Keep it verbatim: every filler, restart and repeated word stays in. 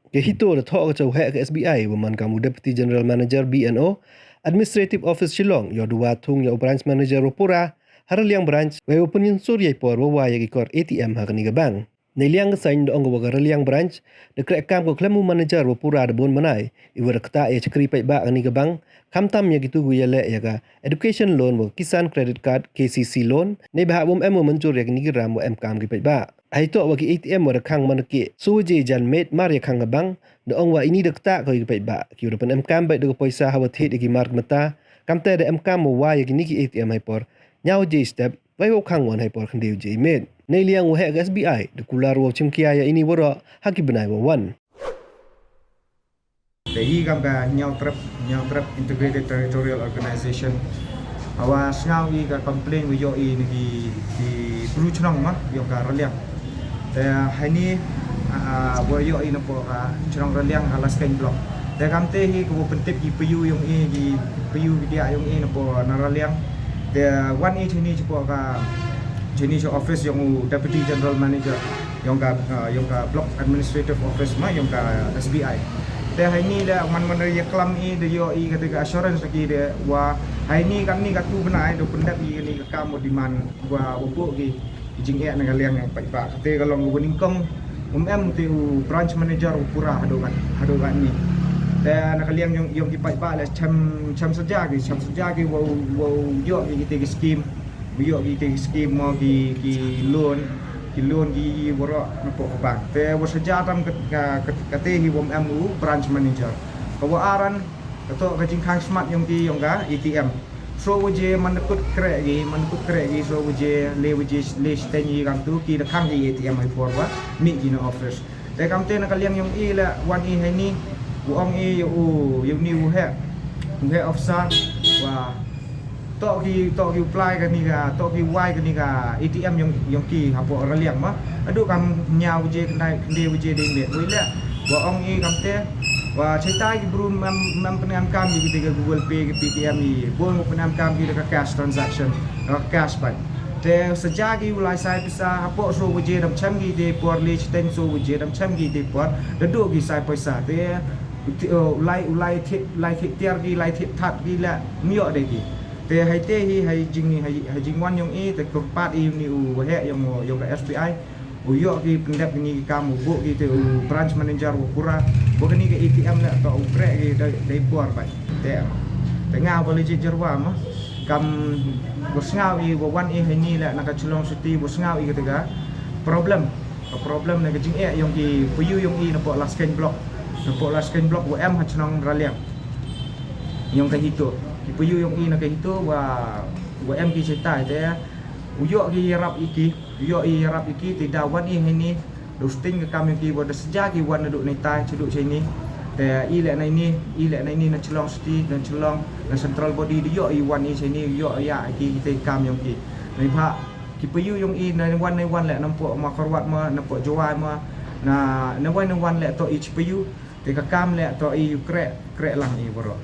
Ka HITO da thoh ka cha u heh ka S B I wa man kam u Deputy General Manager B and O, Administrative Office Shillong, yow da wa thung ya u Branch Manager wa pura ha Raliang Branch, wei wa pynyunsur yei por wa wa ya ki kor A T M ha kani ka bank. Neiliang ka saiñ da ong ka wa ka Raliang Branch da kreh kam ko khlem u manager wa pura da bun bnai, i wa da ktah ya chakri paidbah kani ka bank, khamtam ya kitu ki wa yaleh ya ka Education Loan wa Kisan Credit Card, K C C Loan, neibhah wym em wa mynjur ya kini ki ram wa em kam ki paidbah. Hei toh wa ki A T M wa da khang man ki soo waje jan miet mar ya khang ka bank, da ong wa ini da ktah ko ya ki paidbah, ki wa da pynemkam bait da ka poisa ha wa thied ya ki mar ka mynta, kamte da emkam wa wa ya kini ki A T M hei por ynñiaw waje step, wei wow khang wan hei por khyndai waje miet. Neiliang u heh ka S B I da kular wow chimkhia ya ini waroh ha ki bnai wa wan. Te hi kam ka Hynñiewtrep, Hynñiewtrep Integrated Territorial Organization. Hawa sñiaw i ka complaint wa yoh i na ki, ki bru chnong ma, yong ka Raliang. Te heini, a, a, wa yoh i na po ka chnong Raliang ka Laskeiñ Block. Te kamte hi ka wa pyntip ki payu yong i, ki payu ki diah yong i na po na Raliang. Te wan i chini chi po ka, chini chi office yong u Deputy General Manager yong ka, ah, yong ka Block Administrative Office ma, yong ka S B I. Te heini da man man ya klam i da yoh i kata ka assurance lagi da wa heini kamni katu bnai da pyndep i kani ka kam wa demand wa, wa buh ki jingeh na ka liang yong paidbah. Kata ka long wa nyngkong, um em te u branch manager u pura hadooh kat, hadooh katni. Te na ka liang yong, yong ki paidbah le chem, chem saja ki, chem saja ki wa, wa yoh ki kite ki scheme. Wa yoh ki kite ki scheme mo ki, ki loan, ki loan ki waroh na po ka bank. Te wa saja tam ka, ka, ka, kate hi wa em u branch manager. Ka wa aran, ka toh ka jingkhang smat yong ki, yong ka A T M. Soo waje man kut kreh ki, man kut kreh ki, soo waje, le waje, le shiteng i kamtu, ki da khang ki A T M hei por wa mih ki na office. Te kamte na ka liang yong i le wan i heini, u ong i ya u, ya uni u heh, u heh officer, wa toh ki, toh ki apply kani ka, toh ki wai kani ka A T M yong, yong ki hapoh Raliang ma. Hadooh kam ynñiaw waje, khyndai, khyndai waje dei miet. Wei le, wa ong i kamte, wa chaitai ki bru mem, mem pynemkam ki kite ka Google Pay, ka Paytm i, bun wa pynemkam ki da ka cash transaction, da ka cash bait. Te saja ki u lai sai poisa, hapoh soo waje dam chem ki te por, le shiteng soo waje dam chem ki te por, da duh ki sai poisa. Te u ti-, u lai, u lai thied, lai thied tiar ki, lai thied that ki le, ym yoh de ki. Te heite hi, hei jing, hei, hei jingwan yong i, te kyrpad i uni u wa heh yong, yong ka S B I. U yoh ki pyndep kini ki kam, u buh ki te u branch manager wa pura, wa kani ka A T M le toh u kreh ki dei, dei por bait. Te, te nga wa legit jarwa ma, kam wa sñiaw i wa wan i heini le na ka Shillong City wa sñiaw i kata ka problem. Ka problem na ka jingeh yong ki payu yong i na po Laskeiñ Block. Na po Laskeiñ Block wa em ha chnong Raliang. Yong ka HITO. Ki payu yong i na ka HITO wa, wa em ki chaitai te. U yoh ki yarap i ki, u yoh i yarap i ki, te da wan i heini, da u sting ka kam yong ki, wa da saja ki wan nadooh neitai, chadooh chaini. Te i le na ini, i le na ini na Shillong City, na Shillong, na Central Body, da yoh i wan i chaini, u yoh ya ki, ki te kam yong ki. Neibhah, ki payu yong i, na wan, na wan le, na po Mawkyrwat ma, na po Jowai ma, na, na wan, na wan le, toh i chi payu, te ka kam le, toh i u kreh, kreh lang i waroh.